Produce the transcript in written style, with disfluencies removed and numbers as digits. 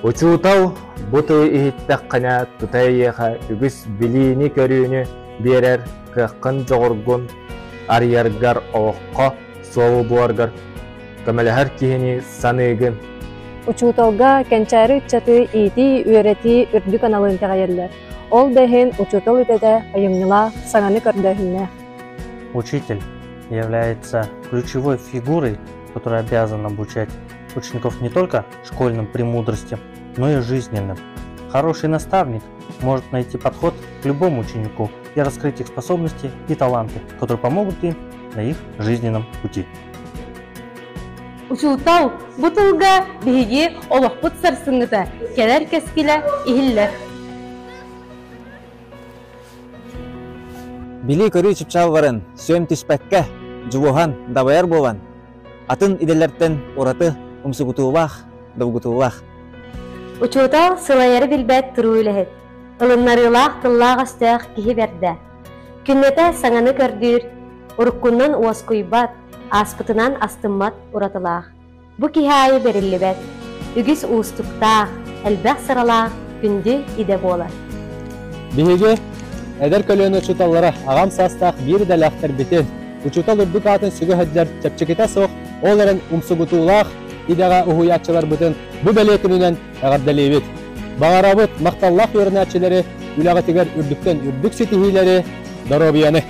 Учуутал бу тылы иһиттэххинэ тута эйиэхэ үгүс билиини-көрүүнү биэрэр кыаххын-дьоҕургун арыйаргар олоххо суолу буларгар көмөлөһөр киһини саныыгын. Учууталга кэнчээри ыччаты иитии, үөрэтии үрдүк аналын итэҕэйэллэр. Ол да иһин учуутал идэтэ айымньылаах, саҥаны көрдөөһүннээх. Учитель является ключевой фигурой, которая обязана обучать учеников не только школьным премудростям, но и жизненным. Хороший наставник может найти подход к любому ученику и раскрыть их способности и таланты, которые помогут им на их жизненном пути. Учуутал, бу тылга биһиги олохпут сарсыҥҥыта, кэлэр кэскилэ иһиллэр. Билии-көрүү чыпчаалларын сүөм түспэккэ, дьулуһан, дабайар буолан, атын идэлэртэн ураты умсугутуулаах, долгутуулаах. Учуутал сылайары билбэт туруу үлэһит, ылыннарыылаах тыллаах-өстөөх киһи бэрдэ. Күннэтэ саҥаны көрдүүр, уруккунан уоскуйбат, ааспытынан астыммат уратылаах. Бу киһи аайы бэриллибэт, үгүс уустуктаах, элбэх сыралаах күндү идэ буолар. Биһиги, эдэр көлүөнэ учууталлара, аҕам саастаах биир идэлээхтэрбитин, учуутал үрдүк аатын сүгэ сылдьар чэпчэкитэ суох, ол эрэн умсугутуулаах идэҕэ уһуйааччыларбытын бу бэлиэ күнүнэн эҕэрдэлиибит. Баҕарабыт махталлаах үөрэнээччилэри үлэҕитигэр үрдүктэн үрдүк ситиһиилэри, доруобуйаны!